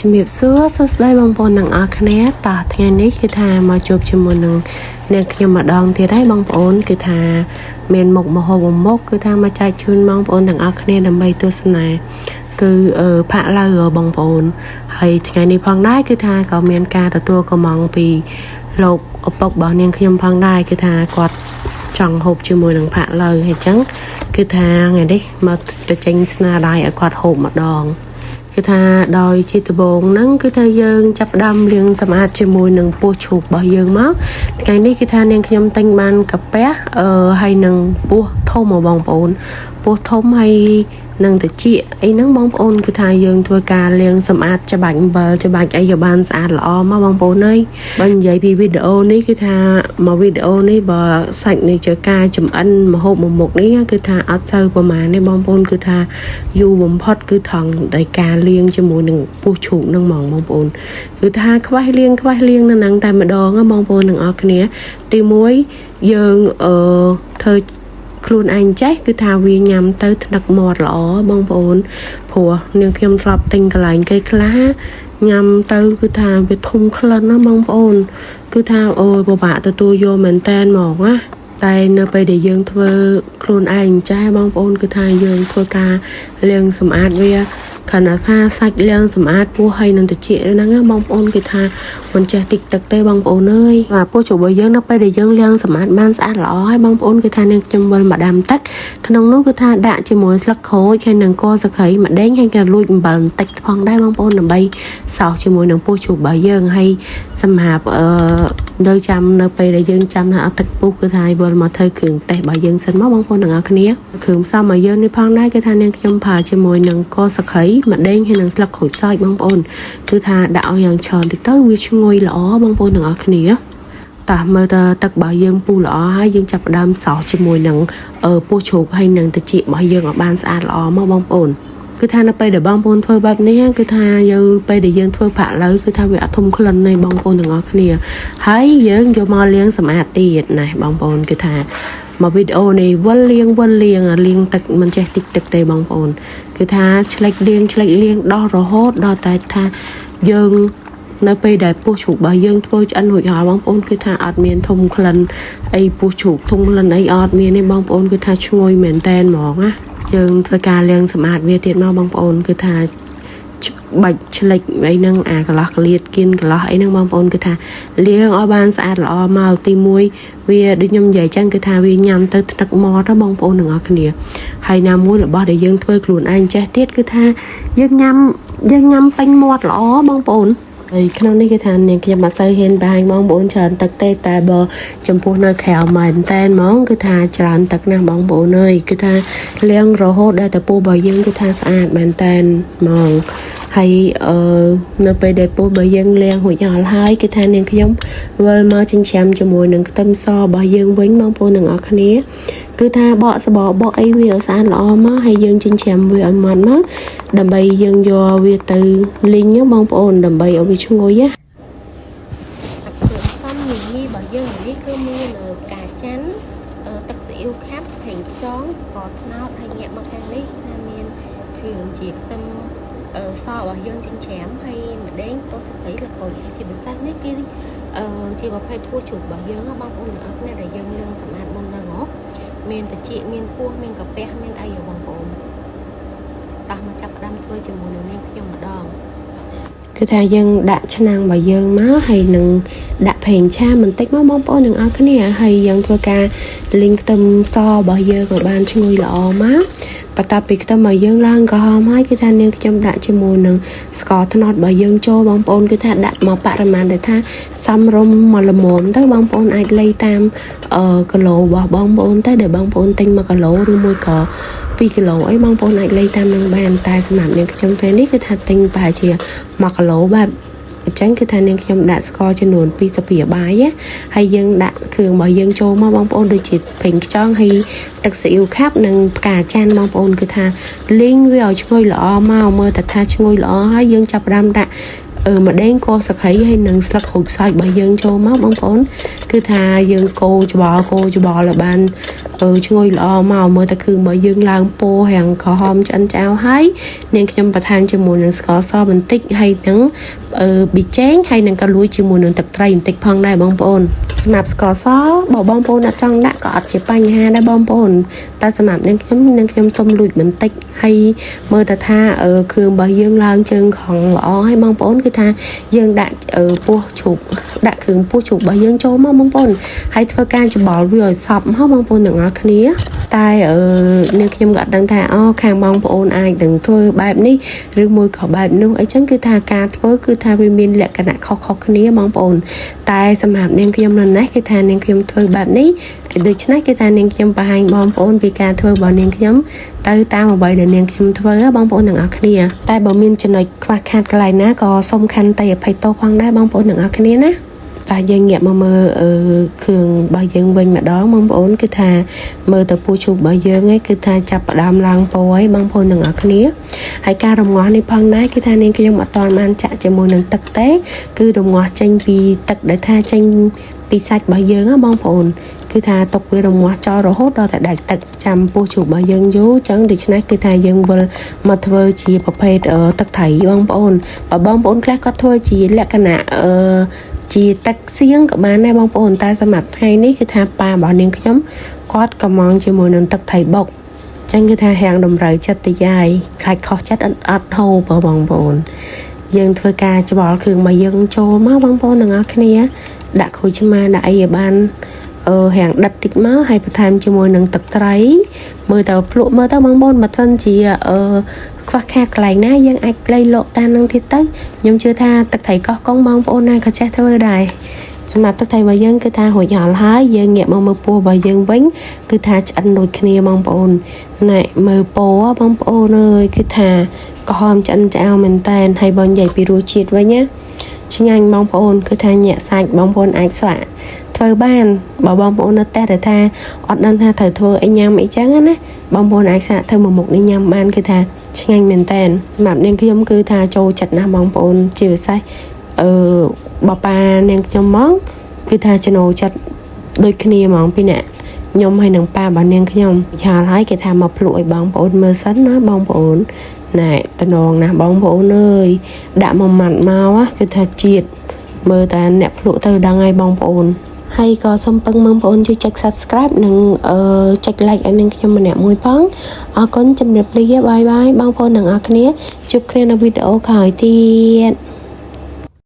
ជំរាបសួរសួស្តីបងប្អូនទាំងអស់គ្នាតោះថ្ងៃនេះគឺថាមកជួបជាមួយនឹងអ្នកខ្ញុំម្ដងទៀតហើយបងប្អូនគឺថាមានមុខមហូបមួយមុខគឺថាមកចែកជូនបងប្អូនទាំងអស់គ្នាដើម្បីទស្សនាគឺផាក់ឡៅបងប្អូនហើយថ្ងៃនេះផងដែរគឺថាក៏មានការទទួលកំងពីលោកឪពុករបស់នាងខ្ញុំផងដែរគឺថាគាត់ចង់ហូបជាមួយនឹងផាក់ឡៅហើយអញ្ចឹងគឺថាថ្ងៃនេះមកទៅចេញស្នាដៃឲ្យគាត់ហូបម្ដង គឺថាដោយជាដំបូងហ្នឹងគឺថាយើងចាប់ផ្ដើមលាងសម្អាតជាមួយនឹងពោះជ្រូករបស់យើងមកថ្ងៃនេះគឺថានាងខ្ញុំទិញបានកាពះអឺហើយនឹងពោះធំមកបងប្អូនពោះធំហើយនឹងតិចអីហ្នឹងបងប្អូនគឺថាយើងធ្វើការលាងសម្អាតច្បាច់អំបិលច្បាច់អីឲ្យបានស្អាតល្អមកបងប្អូនអើយបើនិយាយពីវីដេអូនេះគឺថាមកវីដេអូនេះបើសាច់នេះជាការចំអិនម្ហូបមួយមុខនេះគឺថាអត់សូវប្រហែលទេបងប្អូនគឺថាយូរបំផុតគឺថងដោយការលាងជាមួយនឹងពោះជ្រូកនឹងហ្មងបងប្អូនគឺថាខ្វះលាងខ្វះលាងនៅហ្នឹងតែម្ដងណាបងប្អូនទាំងអស់គ្នាទី1យើងអឺធ្វើខ្លួនឯងចេះគឺថាវាញ៉ាំទៅថ្នឹកមាត់ល្អបងប្អូនព្រោះនាងខ្ញុំធ្លាប់ទិញកន្លែងគេខ្លះញ៉ាំទៅគឺថាវាធំក្លិនណាបងប្អូនគឺថាអូយពិបាកទទួលយកមែនតែនហ្មងណាតែនៅពេលដែលយើងធ្វើខ្លួនឯងចេះបងប្អូនគឺថាយើងធ្វើការលាងសម្អាតវាខណៈថាសាច់លាងសម្អាតពោះហើយនឹងត្រចៀកហ្នឹងណាបងប្អូនគឺថាមិនចេះតិចទឹកទេបងប្អូនអើយបាទពោះជ្រូករបស់យើងនៅពេលដែលយើងលាងសម្អាតបានស្អាតល្អហើយបងប្អូនគឺថានឹងខ្ញុំវិលមកដាំទឹកក្នុងនោះគឺថាដាក់ជាមួយស្លឹកក្រូចហើយនឹងកសក្រីម្ដេងហើយក៏លួចអំបិលបន្តិចផងដែរបងប្អូនដើម្បីសោសជាមួយនឹងពោះជ្រូករបស់យើងហើយសម្រាប់អឺនៅចាំនៅពេលដែលយើងចាំថាអត់ទឹកពុះគឺថាឲ្យវិលមកធ្វើគ្រឿងទេសរបស់យើងសិនមកបងប្អូនទាំងអស់គ្នាគ្រឿងផ្សំរបស់យើងនេះផងដែរគឺថានាងខ្ញុំប្រើជាមួយនឹងកសក្រីម្ដេងហើយនឹងស្លឹកក្រូចសើចបងប្អូនគឺថាដាក់ឲ្យយ៉ាងច្រើនតិចទៅវាឈ្ងុយល្អបងប្អូនទាំងអស់គ្នាតោះមើលទៅទឹករបស់យើងពុះល្អហើយយើងចាប់ផ្ដើមសោសជាមួយនឹងពោះជ្រូកហើយនឹងត្រចៀករបស់យើងឲ្យបានស្អាតល្អមកបងប្អូនគឺថានៅពេលដែលបងប្អូនធ្វើបែបនេះគឺថាយើងពេលដែលយើងធ្វើផាក់ឡូវគឺថាវាអត់ធំក្លិនទេបងប្អូនទាំងអស់គ្នាហើយយើងយកមកលាងសម្អាតទៀតណាបងប្អូនគឺថាមកវីដេអូនេះវិលលាងវិលលាងលាងទឹកមិនចេះតិចទឹកទេបងប្អូនគឺថាឆ្លេចលាងឆ្លេចលាងដោះរហូតដល់តែថាយើងនៅពេលដែលពោះជ្រូករបស់យើងធ្វើឆ្អិនរួចហើយបងប្អូនគឺថាអត់មានធំក្លិនអីពោះជ្រូកធំក្លិនអីអត់មានទេបងប្អូនគឺថាឈ្ងុយមែនតែនហ្មងណាយើងធ្វើការលាងសម្អាតវាទៀតមកបងប្អូនគឺថាបាច់ឆ្លិចអីហ្នឹងអាកន្លោះកលៀតគៀនកន្លោះអីហ្នឹងបងប្អូនគឺថាលាងឲ្យបានស្អាតល្អមកទី1វាដូចខ្ញុំនិយាយចឹងគឺថាវាញ៉ាំទៅថ្នឹកមាត់បងប្អូនទាំងអស់គ្នាហើយណាមួយរបស់ដែលយើងធ្វើខ្លួនឯងចេះទៀតគឺថាយើងញ៉ាំយើងញ៉ាំពេញមាត់ល្អបងប្អូនហើយក្នុងនេះគឺថានាងខ្ញុំអត់សូវហ៊ានបង្ហាញបងប្អូនច្រើនទឹកទេតែបើចំពោះនៅក្រៅមែនតែនហ្មងគឺថាច្រើនទឹកណាស់បងប្អូនអើយគឺថាលាងរហូតដល់តែពោះរបស់យើងគឺថាស្អាតមែនតែនហ្មងហើយអឺនៅពេលដែលពោះរបស់យើងលាងរួចអស់ហើយគឺថានាងខ្ញុំវិលមកចិញ្ច្រាំជាមួយនឹងខ្ទឹមសរបស់យើងវិញបងប្អូនទាំងអស់គ្នាគឺថាបកសបកបកអីវាឲ្យស្អាតល្អមកហើយយើងចិញ្ច្រាំវាឲ្យម៉ត់មកដើម្បីយើងយកវាទៅលីងបងប្អូនដើម្បីឲ្យវាឈ្ងុយណា គ្រឿងផ្សំងាយងាយរបស់យើងនេះគឺមានផ្កាច័ន្ទទឹកស៊ីអ៊ីវខាប់ប្រេងខ្យងស្ករត្នោតហើយងាកមកខាងនេះថាមានគ្រឿងជាខ្ទឹមសរបស់យើងចិញ្ច្រាំហើយម្ដេងកូសស្រីលកូចជាពិសេសនេះគឺជាប្រភេទពោះជ្រូករបស់យើងបងប្អូនទាំងអស់គ្នាដែលយើងលាងសម្អាតមុនហ្នឹងហ៎មានត្រចៀកមានពោះមានកាពះមានអីបងប្អូនតោះមកចាប់ផ្ដើមធ្វើជាមួយនឹងនាងខ្ញុំម្ដង គឺថាយើងដាក់ឆ្នាំងរបស់យើងមកហើយនឹងដាក់ប្រេងឆាបន្តិចមកបងប្អូនទាំងអស់គ្នាហើយយើងធ្វើការលីងខ្ទឹមសរបស់យើងឲ្យបានឈ្ងុយល្អមកបន្ទាប់ពីខ្ទឹមរបស់យើងឡើងក្រហមហើយគឺថានាងខ្ញុំដាក់ជាមួយនឹងស្ករត្នោតរបស់យើងចូលបងប្អូនគឺថាដាក់មកបរិមាណដែលថាសមរម្យមកល្មមទៅបងប្អូនអាចលៃតាមគីឡូរបស់បងប្អូនទៅដែលបងប្អូនទិញ1គីឡូឬមួយក៏2គីឡូអីបងប្អូនអាចលៃតាមនឹងបានតែសម្រាប់នាងខ្ញុំថ្ងៃនេះគឺថាទិញប្រហែលជា1គីឡូបែបអញ្ចឹងគឺថានាងខ្ញុំដាក់ស្ករចំនួន2ស្លាបបាយហើយយើងដាក់គ្រឿងរបស់យើងចូលមកបងប្អូនដូចជាប្រេងខ្យងហើយទឹកស៊ីអ៊ីវខាប់និងផ្កាច័ន្ទបងប្អូនគឺថាលីងវាឲ្យឈ្ងុយល្អមកមើលតែថាឈ្ងុយល្អហើយយើងចាប់ផ្ដើមដាក់ ម្ដេងគល់សក្រីហើយនិងស្លឹកក្រូចសើចរបស់យើងចូលមកបងប្អូនគឺថាយើងកូរច្បល់កូរច្បល់ឲ្យបានឈ្ងុយល្អមកមើលទៅគឺមកយើងឡើងពោរាងក្រហមឆ្អិនឆ្អៅហើយនាងខ្ញុំបន្ថែមជាមួយនឹងស្ករសបន្តិចហើយនឹងប៊ីចេងហើយនឹងក៏លួយជាមួយនឹងទឹកត្រីបន្តិចផងដែរបងប្អូនសម្រាប់ស្ករសបើបងប្អូនអត់ចង់ដាក់ក៏អត់ជាបញ្ហាដែរបងប្អូនតែសម្រាប់នាងខ្ញុំនាងខ្ញុំសុំលួចបន្តិចហើយមើលទៅថាគ្រឿងរបស់យើងឡើងជើងខងល្អហើយបងប្អូនគឺថាយើងដាក់ពោះជ្រូកដាក់គ្រឿងពោះជ្រូករបស់យើងចូលមកបងប្អូនហើយធ្វើការច្បល់វាឲ្យសព្វមកបងប្អូនទាំងអស់គ្នាតែនាងខ្ញុំក៏អត់ដឹងថាអូខាងបងប្អូនអាចនឹងធ្វើបែបនេះឬមួយក៏បែបនោះអីចឹងគឺថាការធ្វើគឺថាវាមានលក្ខណៈខុសៗគ្នាបងប្អូនតែសម្រាប់នាងខ្ញុំនៅនេះគឺថានាងខ្ញុំធ្វើបែបនេះដូច្នេះគឺថានាងខ្ញុំបង្ហាញបងប្អូនពីការធ្វើរបស់នាងខ្ញុំទៅតាមអ្វីដែលនាងខ្ញុំធ្វើបងប្អូនទាំងអស់គ្នាតែបើមានចំណុចខ្វះខាតកន្លែងណាក៏សូមខន្តីអភ័យទោសផងដែរបងប្អូនទាំងអស់គ្នាណាតែយើងងាកមកមើលគ្រឿងរបស់យើងវិញម្ដងបងប្អូនគឺថាមើលទៅពូជូរបស់យើងឯងគឺថាចាប់ផ្ដើមឡើងពោហើយបងប្អូនទាំងអស់គ្នាហើយការរងាស់នេះផងដែរគឺថានាងខ្ញុំអត់ទាន់បានចាក់ជាមួយនឹងទឹកទេគឺរងាស់ចេញពីទឹកដែលថាចេញពីសាច់របស់យើងហ៎បងប្អូនគឺថាទុកវារងាស់ចោលរហូតដល់តែដាច់ទឹកចាំពោះជ្រូករបស់យើងយូរចឹងដូច្នេះគឺថាយើងវិលមកធ្វើជាប្រភេទទឹកត្រីបងប្អូនបើបងប្អូនខ្លះគាត់ធ្វើជាលក្ខណៈជាទឹកសៀងក៏បានដែរបងប្អូនតែសម្រាប់ថ្ងៃនេះគឺថាប៉ារបស់នាងខ្ញុំគាត់កំងជាមួយនឹងទឹកត្រីបុកចឹងគឺថាហាងតម្រូវចិត្តតិចហើយខ្លាចខុសចិត្តអត់ហូបបងប្អូនយើងធ្វើការច្បល់គ្រឿងមកយើងចូលមកបងប្អូនទាំងអស់គ្នាដាក់ក្រូចឆ្មាដាក់អីឲ្យបានរាងដិតតិចមកហើយបន្ថែមជាមួយនឹងទឹកត្រីមើលទៅភ្លក់មើលទៅបងប្អូនបើមិនជាខ្វះខាតកន្លែងណាយើងអាចក្លៃលក់តាមនឹងទៀតទៅខ្ញុំជឿថាទឹកត្រីកោះកុងបងប្អូនណាក៏ចេះធ្វើដែរសម្រាប់ទឹកត្រីរបស់យើងគឺថារួចហល់ហើយយើងងាកមកមើលពោះរបស់យើងវិញគឺថាឆ្អិនដូចគ្នាបងប្អូនណែមើលពោះបងប្អូនអើយគឺថាក្រហមឆ្អិនឆ្អៅមែនតែនហើយបើនិយាយពីរសជាតិវិញណាឆ្ងាញ់បងប្អូនគឺថាញាក់សាច់បងប្អូនអាចស្វាក់ធ្វើបានបើបងប្អូននៅផ្ទះដែលថាអត់ដឹងថាត្រូវធ្វើអីញ៉ាំអីចឹងណាបងប្អូនអាចសាកធ្វើមួយមុខនេះញ៉ាំបានគឺថាឆ្ងាញ់មែនតែនសម្រាប់នាងខ្ញុំគឺថាចូលចិត្តណាស់បងប្អូនជាពិសេសបប៉ានាងខ្ញុំហ្មងគឺថាចំណូលចិត្តដូចគ្នាហ្មងពីអ្នកខ្ញុំហើយនឹងប៉ារបស់នាងខ្ញុំឆាលហើយគេថាមកភ្លក់ឲ្យបងប្អូនមើលសិនណាបងប្អូនណែតំណងណាស់បងប្អូនអើយដាក់មួយម៉ាត់មកគឺថាជាតិមើលតែអ្នកភ្លក់ទៅដឹងហើយបងប្អូនហើយក៏សូមពឹងបងប្អូនជួយចុច Subscribe និងចុច Like ឲ្យនឹងខ្ញុំម្នាក់មួយផងអរគុណជំរាបលាបាយបាយបងប្អូនទាំងអស់គ្នាជួបគ្នានៅវីដេអូក្រោយទៀត។